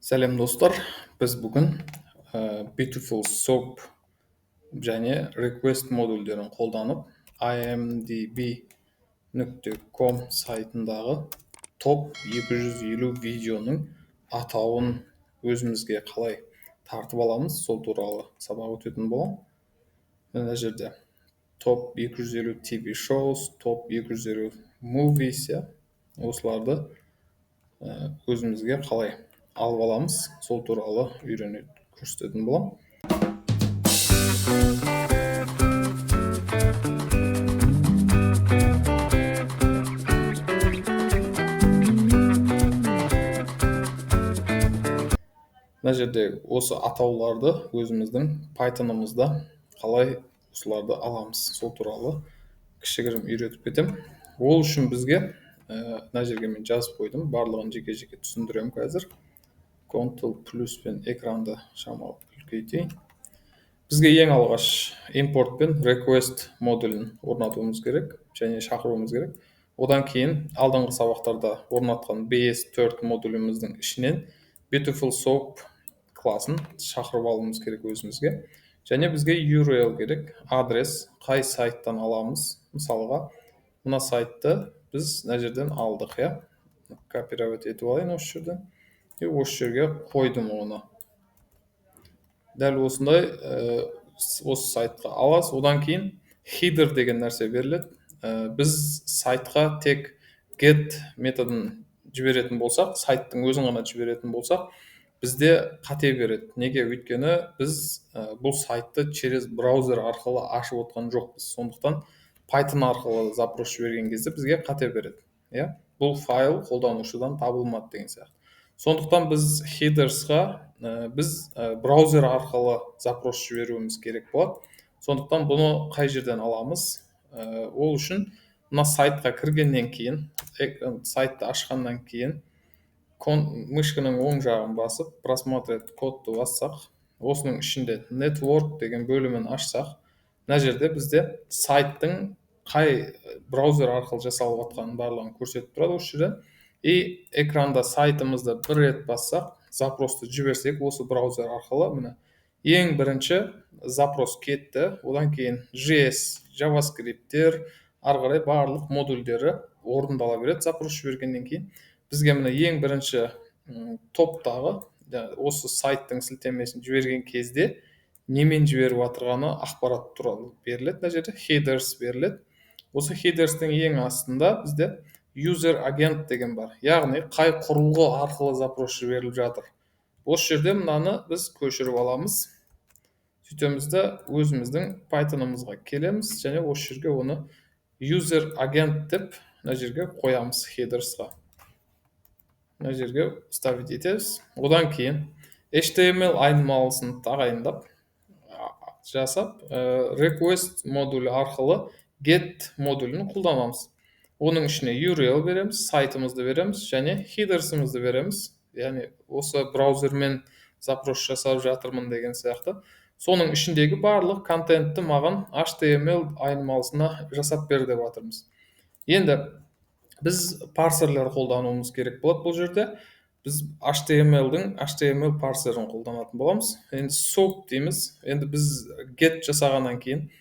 Сәлем, достар! Біз бүгін Beautiful Soup және request модульдерін қолданып, imdb.com сайтындағы топ 250 видеоның атауын өзімізге қалай тартып аламыз, сол туралы сабақ өтетін боламын. Мына жерде топ 250 TV shows, топ 250 movies, иә, осыларды өзімізге қалай алып аламыз, сол туралы үйрене көрсететін боламын. Мына жерде осы атауларды өзіміздің Pythonымызда қалай осыларды аламыз, сол туралы кішігірім үйретіп кетемін. Ол үшін бізге мына жерге мен жазып қойдым, барлығын жеке жеке түсіндіремін қазір. Ctrl плюспен экранды шамалы үлкейтейін. Бізге ең алғаш импорт пен request модулін орнатуымыз керек және шақыруымыз керек. Одан кейін алдыңғы сабақтарда орнатқан BS4 модуліміздің ішінен Beautiful Soup классын шақырып алуымыз керек өзімізге. Және бізге URL керек, адрес, қай сайттан аламыз. Мысалға, мына сайтты біз мына жерден алдық, иә. Копировать етіп алайын осы жерден. И осы жерге қойдым оны. Дәл осындай осы сайтқа аласыз. Одан кейін header деген нәрсе беріледі. Біз сайтқа тек get методын жіберетін болсақ, сайттың өзін ғана жіберетін болсақ, бізде қате береді. Неге? Өйткені біз бұл сайтты через браузер арқылы ашып отқан жоқпыз. Сондықтан Python арқылы запрос жіберген кезде бізге қате береді, иә, бұл файл қолданушыдан табылмады деген сияқты. Сондықтан біз headers-қа біз браузер арқылы запрос жіберуіміз керек болады. Сондықтан бұны қай жерден аламыз? Ол үшін мына сайтқа кіргеннен кейін, сайтты ашқаннан кейін мышканың оң жағын басып, «Просмотреть кодты» бассақ, осының ішінде network деген бөлімін ашсақ, мына жерде бізде сайттың қай браузер арқылы жасалып жатқанын барлығын көрсетіп тұрады осы жерде. И экранда сайтымызды бір рет бассақ, запросты жіберсек осы браузер арқылы, міне, ең бірінші запрос кетті. Одан кейін JS, JavaScripттер, ары қарай барлық модульдері орындала береді. Запрос жібергеннен кейін бізге, міне, ең бірінші топтағы осы сайттың сілтемесін жіберген кезде немен жіберіп жатырғаны ақпарат туралы беріледі. Мына жерде headers беріледі. Осы headers'тің ең астында бізде user agent деген бар, яғни қай құрылғы арқылы запрос жіберіліп жатыр. Осы жерде мынаны біз көшіріп аламыз, сөйтеміз да, өзіміздің Pythonымызға келеміз және осы жерге оны user agent деп мына жерге қоямыз. Headers'қа мына жерге вставить етеміз. Одан кейін HTML айнымалысын тағайындап жасап, request модулі арқылы get модулін қолданамыз. Оның ішіне URL береміз, сайтымызды береміз және headers'ымызды береміз, яғни осы браузермен запрос жасап жатырмын деген сияқты. Соның ішіндегі барлық контентті маған HTML айнымалысына жасап бер деп жатырмыз. Енді біз парсерлер қолдануымыз керек болады. Бұл жерде біз HTML-дің HTML парсерін қолданатын боламыз. Енді soup дейміз. Енді біз get жасағаннан кейін,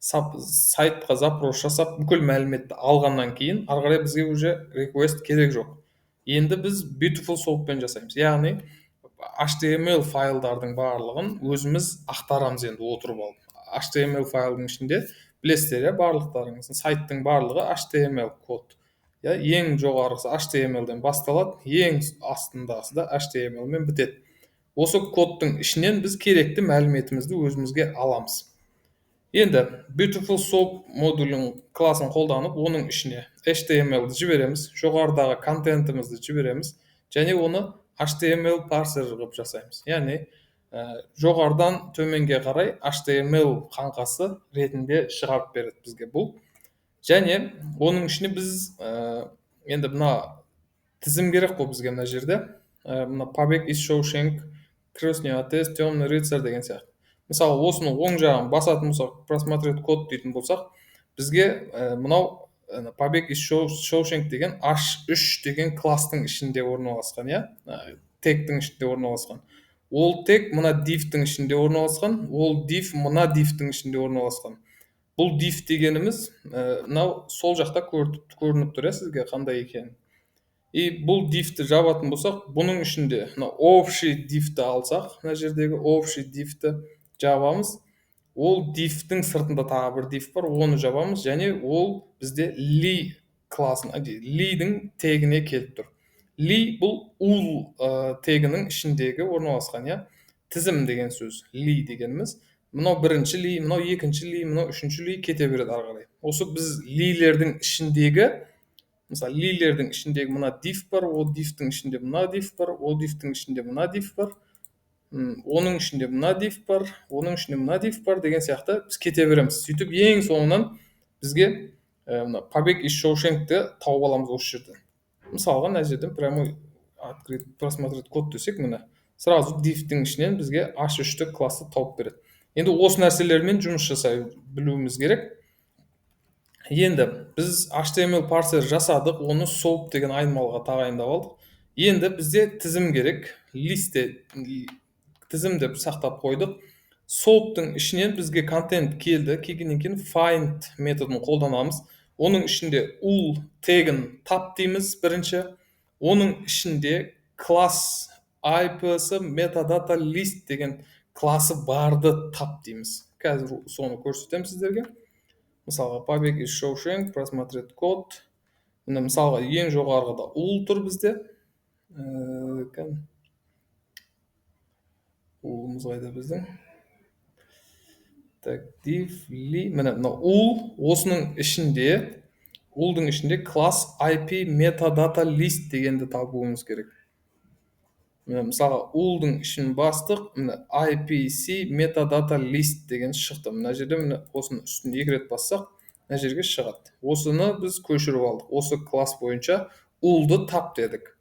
сайтқа запрос жасап, бүкіл мәліметті алғаннан кейін, ары қарай бізге уже request керек жоқ. Енді біз Beautiful Soupпен жасаймыз, яғни HTML файлдардың барлығын өзіміз ақтарамыз. Енді отырып алып HTML файлдың ішінде, білесіздер, иә, барлықтарыңыз, сайттың барлығы HTML код, иә. Ең жоғарғысы HTML-ден басталады, ең астындағысы да HTML-мен бітеді. Осы кодтың ішінен біз керекті мәліметімізді өзімізге аламыз. Енді Beautiful Soup модулін, классын қолданып, оның ішіне HTML-ді жібереміз, жоғарыдағы контентімізді жібереміз және оны HTML парсер қылып жасаймыз, яғни жоғарыдан төменге қарай HTML қаңқасы ретінде шығарып береді бізге бұл. Және оның ішіне біз енді мына тізім керек қой бізге. Мына жерде мына «Побег из Шоушенк», «Крестный отец», «Темный рыцарь» деген сияқты. Мысалы, осыны оң жағын басатын болсақ, «Просмотреть код» дейтін болсақ, бізге мынау «Побег из Шоушенк» деген H3 деген класстың ішінде орналасқан, иә, Тегтің ішінде орналасқан. Ол тег мына div-тің ішінде орналасқан, ол div мына div-тің ішінде орналасқан. Бұл div дегеніміз мынау сол жақта көрініп тұр, иә, сізге қандай екенін. И бұл div-ті жабатын болсақ, бұның ішінде мына общий div-ті алсақ, мына жердегі общий div-ті жабамыз. Ол div-тің сыртында тағы бір div бар, оны жабамыз, және ол бізде li классына, li-дің тегіне келіп тұр. Li бұл ul тегінің ішіндегі орналасқан, иә, тізім деген сөз li дегеніміз. Мынау бірінші li, мынау екінші li, мынау үшінші li, кете береді ары қарай. Осы біз li-лердің ішіндегі, мысалы, li-лердің ішіндегі мына div бар, ол div-тің ішінде мына div бар, ол div-тің ішінде мына div бар, оның ішінде мына div бар, оның ішінде мына div бар деген сияқты біз кете береміз. Сөйтіп, ең соңынан бізге мына «Побег из Шоушенкті» тауып аламыз осы жерден. Мысалға, мына жерден прямой «Открыть, просмотреть код» десек, міне, сразу div-тің ішінен бізге h3 классты тауып береді. Енді осы нәрселермен жұмыс жасай білуіміз керек. Енді біз HTML парсер жасадық, оны soup деген айнымалыға тағайындап алдық. Енді бізде тізім керек, list-е тізім деп сақтап қойдық. Soup-тың ішінен бізге контент келді. Келгеннен кейін find методын қолданамыз. Оның ішінде ul тегін тап дейміз бірінші. Оның ішінде класс ipc metadata list деген классы барды тап дейміз. Қазір соны көрсетемін сіздерге. Мысалға, «Побег из Шоушенк», просмотреть код. Міне, мысалға, ең жоғарғыда ul тұр бізде. Ul-ымыз қайда біздің? Так, div, li, міне, мына ul. Осының ішінде, ul-дың ішінде класс ip metadata list дегенді табуымыз керек. Міне, мысалға, ul-дың ішін бастық, міне, ipc metadata list деген шықты мына жерде. Міне, осының үстін екі рет бассақ, мына жерге шығады. Осыны біз көшіріп алдық. Осы класс бойынша ul-ды тап дедік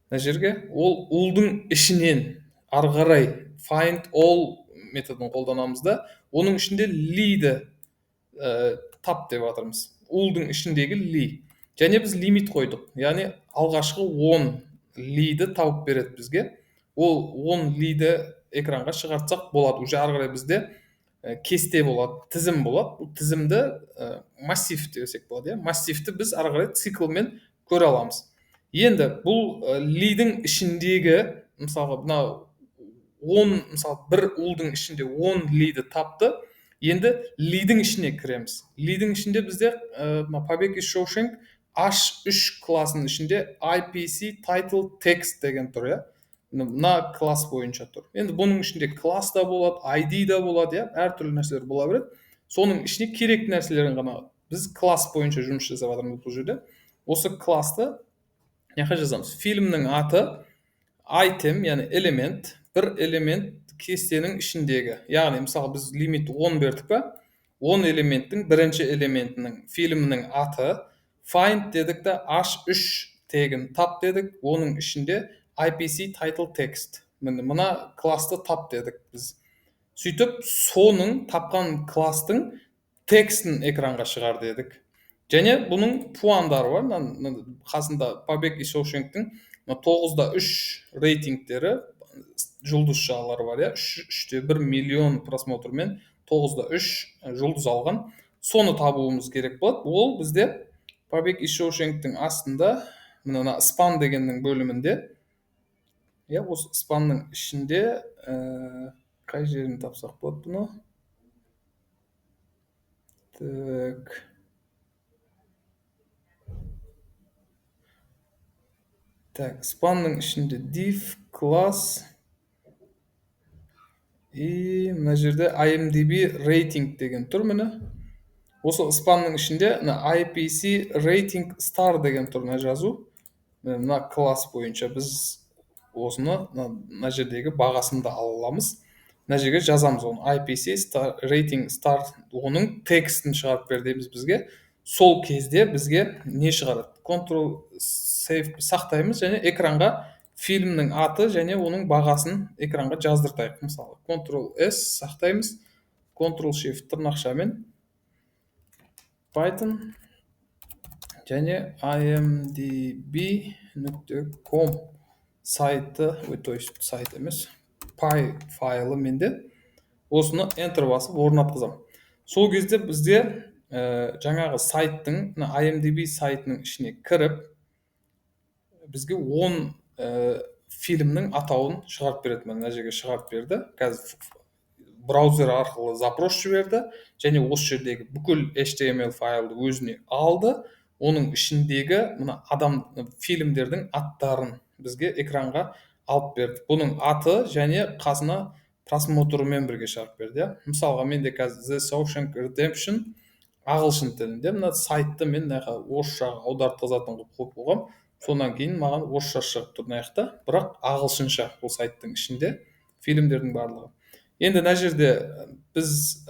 мына жерге. Ол ul-дың ішінен ары қарай find all методын қолданамыз да, оның ішінде li-ді тап деп жатырмыз, ul-дың ішіндегі li. Және біз лимит қойдық, яғни алғашқы 10 li-ді тауып береді бізге. Ол 10 li-ді экранға шығартсақ болады. Уже ары қарай бізде кесте болады, тізім болады. Бұл тізімді массив десек болады, иә. Массивті біз ары қарай циклмен көре аламыз. Енді бұл li-дің ішіндегі, мысалға, мына 10, мысалы, бір ul-дың ішінде 10 li-ді тапты. Енді li-дің ішіне кіреміз. Li-дің ішінде бізде мына «Побег из Шоушенк» h3 классының ішінде ipc title text деген тұр, иә, мына класс бойынша тұр. Енді бұның ішінде класс та болады, id да болады, иә, әртүрлі нәрселер бола береді. Соның ішіне керекті нәрселерін ғана, біз класс бойынша жұмыс жасап жатырмыз бұл жерде. Осы классты мына жаққа жазамыз. Фильмнің аты item, яғни элемент, бір элемент кестенің ішіндегі. Яғни, мысалы, біз лимит 10 бердік па, 10 элементтің бірінші элементінің фильмнің аты. Find дедік та, h3 тегін тап дедік. Оның ішінде ipc title text, міне, мына классты тап дедік біз. Сөйтіп, соның тапқан класстың текстін экранға шығар дедік. Және бұның пуандары бар. Мына қасында «Побег из Шоушенктің» мына 9,3 рейтингтері, жұлдызшалары бар, иә, 3,1 миллион просмотрмен 9,3 жұлдыз алған. Соны табуымыз керек болады. Ол бізде «Побег из Шоушенктің» астында, мына span дегеннің бөлімінде, иә. Осы span-ның ішінде қай жерін тапсақ болады бұны? Так, так, span-ның ішінде div класс и мына жерде IMDb рейтинг деген тұр. Міне, осы span-ның ішінде мына IPC rating star деген тұр, мына жазу. Мына класс бойынша біз осыны, мына жердегі бағасын да ала аламыз. Мына жерге жазамыз оны, IPC star, rating star. Оның текстін шығарып бер дейміз бізге. Сол кезде бізге не шығарады? Ctrl Save, сақтаймыз және экранға фильмнің аты және оның бағасын экранға жаздыртайық. Мысалы, Ctrl S, сақтаймыз, Ctrl Shift тырнақшамен Python және imdb.com. Сайты, ой, то есть сайт емес, py файлы менде. Осыны enter басып орнатқызамын. Сол кезде бізде жаңағы сайттың, мына IMDb сайтының ішіне кіріп, бізге 10 фильмнің атауын шығарып береді. Мына жерге шығарып берді. Қазір браузер арқылы запрос жіберді және осы жердегі бүкіл HTML файлды өзіне алды. Оның ішіндегі мына адам фильмдердің аттарын бізге экранға алып берді. Бұның аты және қасына просмотрымен бірге шығарып берді, иә. Мысалға, менде қазір The Shawshank Redemption ағылшын тілінде. Мына сайтты мен мына жаққа орысшаға аудартқызатын қылып қойып қойғанмын. Содан кейін маған орысша шығып тұр мына жақта, бірақ ағылшынша бұл сайттың ішінде фильмдердің барлығы. Енді мына жерде біз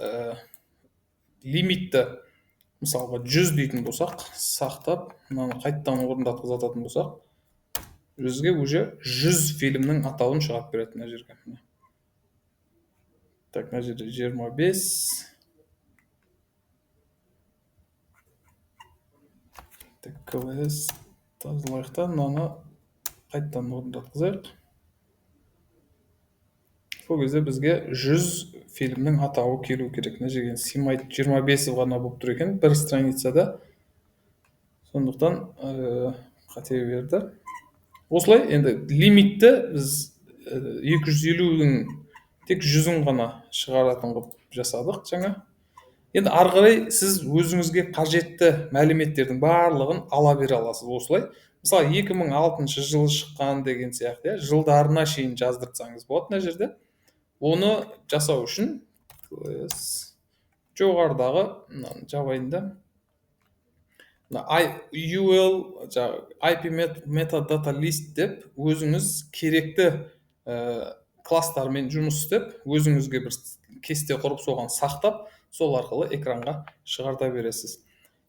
лимитті, мысалға, 100 дейтін болсақ, сақтап, мынаны қайтадан орындатқызатын болсақ, бізге уже 100 фильмнің атауын шығарып береді мына жерге. Так, мына жерде 25. Так, КВС тазалайық та, мынаны қайтадан орындатқызайық. Сол кезде бізге 100 фильмнің атауы келу керек. Мына жерге сыймайды, 25-і ғана болып тұр екен бір страницада. Сондықтан қате берді. Осылай енді лимитті біз 250-дің тек 100-ін ғана шығаратын қылып жасадық жаңа. Енді ары қарай сіз өзіңізге қажетті мәліметтердің барлығын ала бере аласыз осылай. Мысалы, 2006 жылы шыққан деген сияқты, иә, жылдарына шейін жаздыртсаңыз болады мына жерде. Оны жасау үшін жоғарыдағы мынаны жабайын да. Мына UL жаңағы IP metadata list деп өзіңіз керекті класстармен жұмыс істеп, өзіңізге бір кесте құрып, соған сақтап, сол арқылы экранға шығарта бересіз.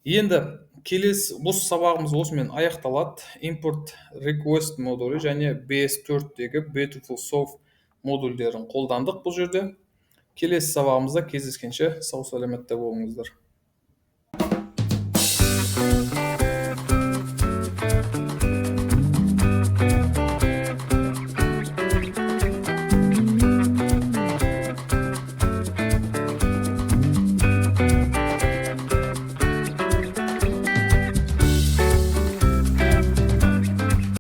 Енді келесі осы сабағымыз осымен аяқталады. Import request модулі және BS4-тегі Beautiful Soup модульдерін қолдандық бұл жерде. Келесі сабағымызда кездескенше сау саламатта болыңыздар.